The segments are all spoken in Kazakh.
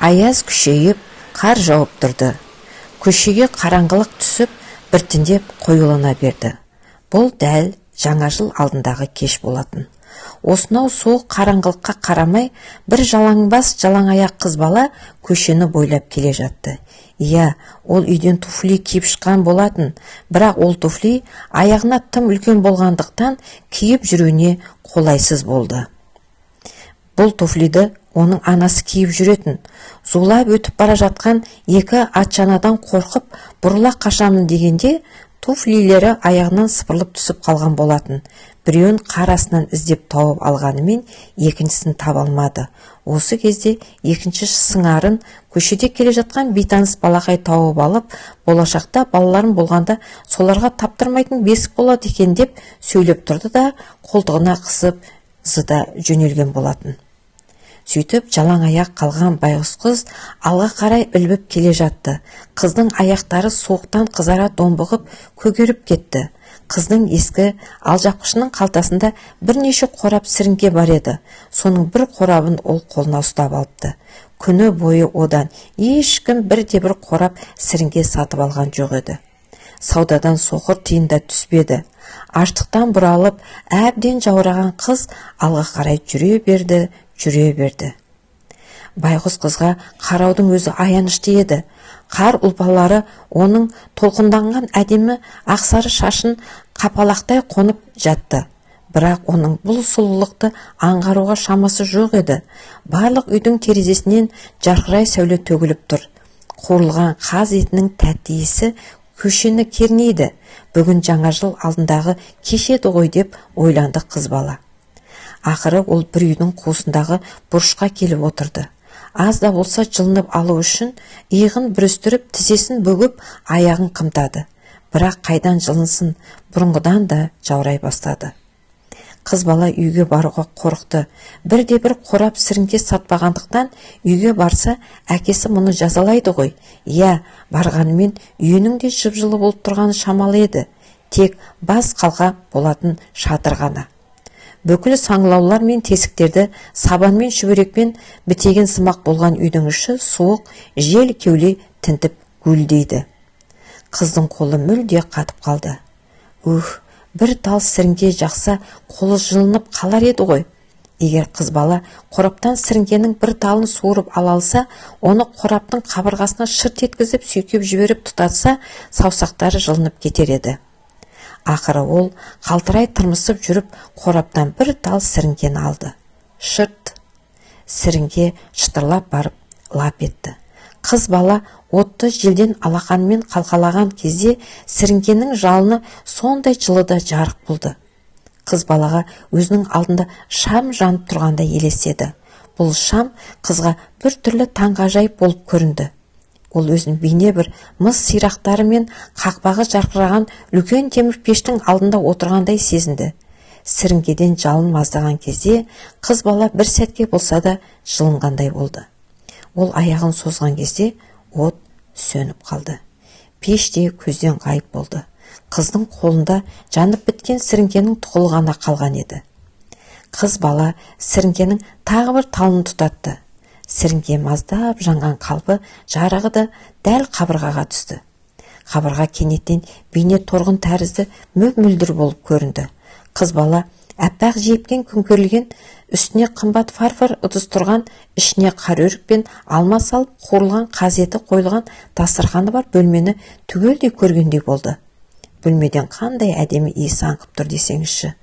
Аяз күшейіп, қар жауып тұрды. Көшеге қараңғылық түсіп, біртіндеп қоюлана берді. Бұл дәл Жаңа жыл алдындағы кеш болатын. Осынау суық қараңғылыққа қарамай, бір жалаңбас, жалаң аяқ қыз бала көшені бойлап келе жатты. Иә, ол үйден туфли киіп шыққан болатын, бірақ ол туфли аяғына тым үлкен болғандықтан, киіп жүруіне қолайсыз болды. Бұл туфлиді оның анасы киіп жүретін. Зулап өтіп бара жатқан екі атшанадан қорқып, бұрыла қашамын дегенде, туфлилері аяғынан сыпырылып түсіп қалған болатын. Біреуін қар астынан іздеп тауып алғанымен, екіншісін таба алмады. Осы кезде екінші сыңарын көшеде келе жатқан бейтаныс балақай тауып алып, «Болашақта балаларым болғанда, соларға таптырмайтын бесік болады екен», — деп сөйлеп тұрды да, қолтығына қысып зыта жөнелген болатын. Сөйтіп, жалаң аяқ қалған байғұс қыз алға қарай ілбіп келе жатты. Қыздың аяқтары суықтан қызара домбығып, көгеріп кетті. Қыздың ескі алжапқышының қалтасында бірнеше қорап сіріңке бар еді. Соның бір қорабын ол қолына ұстап алыпты. Күні бойы одан ешкім бірде бір қорап сіріңке сатып алған жоқ еді. Саудадан соқыр тиын да түспеді. Аштықтан бұралып, әбден жаураған қыз алға қарай жүре берді, жүре берді. Байғұс қызға қараудың өзі аянышты еді. Қар ұлпалары оның толқынданған әдемі ақсары шашын қапалақтай қонып жатты. Бірақ оның бұл сұлулықты аңғаруға шамасы жоқ еді. Барлық үйдің терезесінен жарқырай сәуле төгіліп тұр. Қуырылған қаз етінің тәтті иісі көшені кернейді. «Бүгін Жаңа жыл алдындағы кеш еді ғой», — деп ойланды қыз бала. Ақыры ол бір үйдің қуысындағы бұрышқа келіп отырды. Аз да болса жылынып алу үшін иығын бүрістіріп, тізесін бүгіп, аяғын қымтады. Бірақ қайдан жылынсын, бұрынғыдан да жаурай бастады. Қыз бала үйге баруға қорықты. Бірде бір қорап сіріңке сатпағандықтан, үйге барса, әкесі мұны жазалайды ғой. Иә, барғанымен, үйінің де жып-жылы болып тұрғаны шамалы еді. Тек бас қалқа болатын шатыр ғана. Бүкіл саңылаулар мен тесіктерді сабан мен шүберекпен бітеген сымақ болған үйдің іші суық жел кеулей тінтіп гуілдейді. Қыздың қолы мүлде қатып қалды. Ух, бір тал сіріңке жақса, қолы жылынып қалар еді ғой. Егер қыз бала қораптан сіріңкенің бір талын суырып ала алса, оны қораптың қабырғасына шырт еткізіп сүйкеп жіберіп тұтатса, саусақтары жылынып кетер еді. Ақыры ол қалтырай тырмысып жүріп, қораптан бір тал сіріңкені алды. Шырт! Сіріңке шытырлап барып лап етті. Қыз бала отты желден алақанымен қалқалаған кезде, сіріңкенің жалыны сондай жылы да жарық болды. Қыз балаға өзінің алдында шам жанып тұрғандай елестеді. Бұл шам қызға бір түрлі таңғажайып болып көрінді. Ол өзін бейне бір мыс сирақтары мен қақпағы жарқыраған үлкен темір пештің алдында отырғандай сезінді. Сіріңкеден жалын маздаған кезде, қыз бала бір сәтке болса да жылынғандай болды. Ол аяғын созған кезде, от сөніп қалды. Пеш те көзден ғайып болды. Қыздың қолында жанып біткен сіріңкенің тұқылы ғана қалған еді. Қыз бала сіріңкенің тағы бір талын тұтатты. Сіріңке маздап жанған қалпы жарығы да дәл қабырғаға түсті. Қабырға кенеттен бейне торғын тәрізді мөп мөлдір болып көрінді. Қыз бала аппақ жиекпен көмкерілген, үстіне қымбат фарфор ыдыс тұрған, ішіне қараөрік пен алма салып қуырылған қаз еті қойылған дастарханы бар бөлмені түгелдей көргендей болды. Бөлмеден қандай әдемі иіс аңқып тұр десеңізші!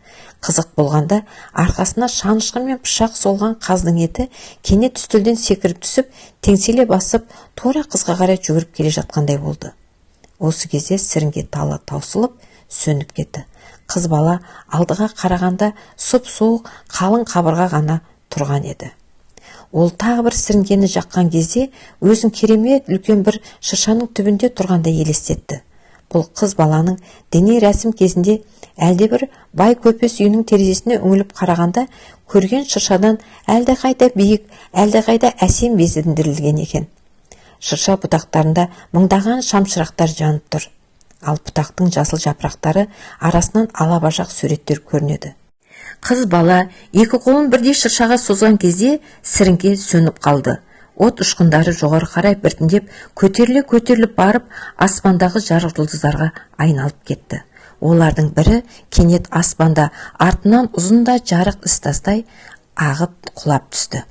Қызық болғанда, арқасына шанышқы мен пышақ соғылған қаздың еті кенет үстелден секіріп түсіп, теңселе басып, тура қызға қарай жүгіріп келе жатқандай болды. Осы кезде сіріңке талы таусылып, сөніп кетті. Қыз бала алдыға қарағанда, сұп суық қалың қабырға ғана тұрған еді. Ол тағы бір сіріңкені жаққан кезде, өзін керемет үлкен бір шыршаның түбінде тұрғандай елестетті. Бұл қыз баланың діни рәсім кезінде әлдебір бай көпес үйінің терезесіне үңіліп қарағанда көрген шыршадан әлдеқайда биік, әлдеқайда әсем безендірілген екен. Шырша бұтақтарында мыңдаған шамшырақтар жанып тұр. Ал бұтақтың жасыл жапырақтары арасынан алабажақ суреттер көрінеді. Қыз бала екі қолын бірдей шыршаға созған кезде, сіріңке сөніп қалды. От ұшқындары жоғары қарай біртіндеп көтеріле-көтеріліп барып, аспандағы жарық жұлдыздарға айналып кетті. Олардың бірі кенет аспанда артынан ұзын да жарық із тастай ағып құлап түсті.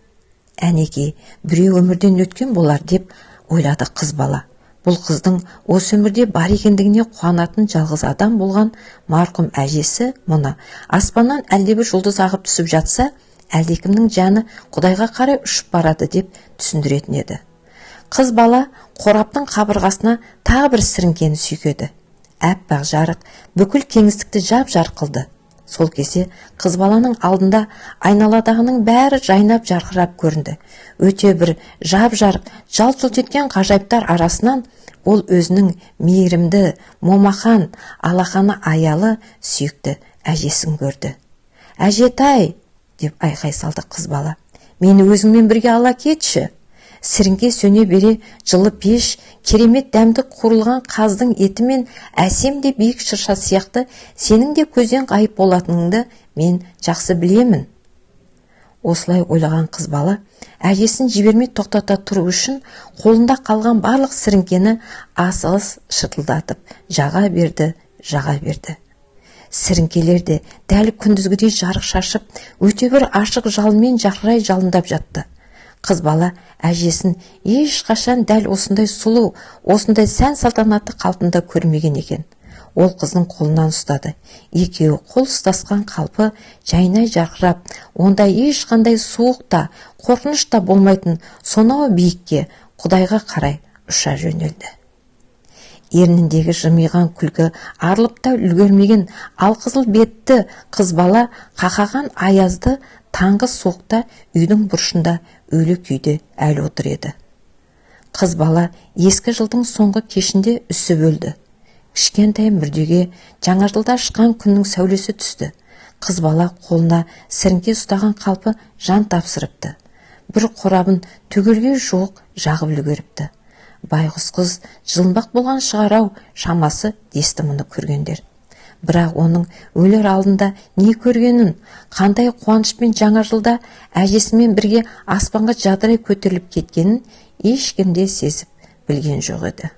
Әнекей, біреу өмірден өткен болар, деп ойлады қыз бала. Бұл қыздың осы өмірде бар екендігіне қуанатын жалғыз адам болған марқұм әжесі мұны аспаннан әлдебір жұлдыз ағып түсіп жатса, әлдекімнің жаны құдайға қарай ұшып барады деп түсіндіретін еді. Қыз бала қораптың қабырғасына тағы бір сіріңкені сүйкеді. Әппақ жарық бүкіл кеңістікті жап-жарық қылды. Сол кезде қыз баланың алдында айналадағының бәрі жайнап жарқырап көрінді. Өте бір жап-жарық, жалт-жұлт еткен ғажайыптар арасынан ол өзінің мейірімді, момақан, алақаны аялы сүйікті әжесін көрді. «Әжетай!» деп айқай салды қыз бала. «Мені өзіңмен бірге ала кетші!» Сіріңке сөне бере, жылы пеш, керемет дәмді қуырылған қаздың еті мен әсем де биік шырша сияқты сенің де көзден ғайып болатыныңды мен жақсы білемін. Осылай ойлаған қыз бала әжесін жібермей тоқтата тұру үшін қолында қалған барлық сіріңкені асығыс шытылдатып жаға берді, жаға берді. Сіріңкелер де дәл күндізгідей жарық шашып, өте бір ашық жалынмен жарқырай жалындап жатты. Қыз бала әжесін ешқашан дәл осындай сұлу, осындай сән салтанатты қалпында көрмеген екен. Ол қыздың қолынан ұстады. Екеуі қол ұстасқан қалпы жайнай жарқырап, онда ешқандай суық та, қорқыныш та болмайтын сонау биікке, құдайға қарай ұша жөнелді. Ерніндегі жымиған күлкі арылып та үлгермеген алқызыл бетті қыз бала қақаған аязды таңғы суықта үйдің бұрышында өлі күйде әлі отыр еді. Қыз бала ескі жылдың соңғы кешінде үсіп өлді. Кішкентай мүрдеге жаңа жылда шыққан күннің сәулесі түсті. Қыз бала қолына сіріңке ұстаған қалпы жан тапсырыпты. Бір қорабын түгелге жуық жағып үлгеріпті. Байғұс қыз жылынбақ болған шығар-ау шамасы, десті мұны көргендер. Бірақ оның өлер алдында не көргенін, қандай қуанышпен жаңа жылда әжесімен бірге аспанға жадырай көтеріліп кеткенін ешкім де сезіп білген жоқ еді.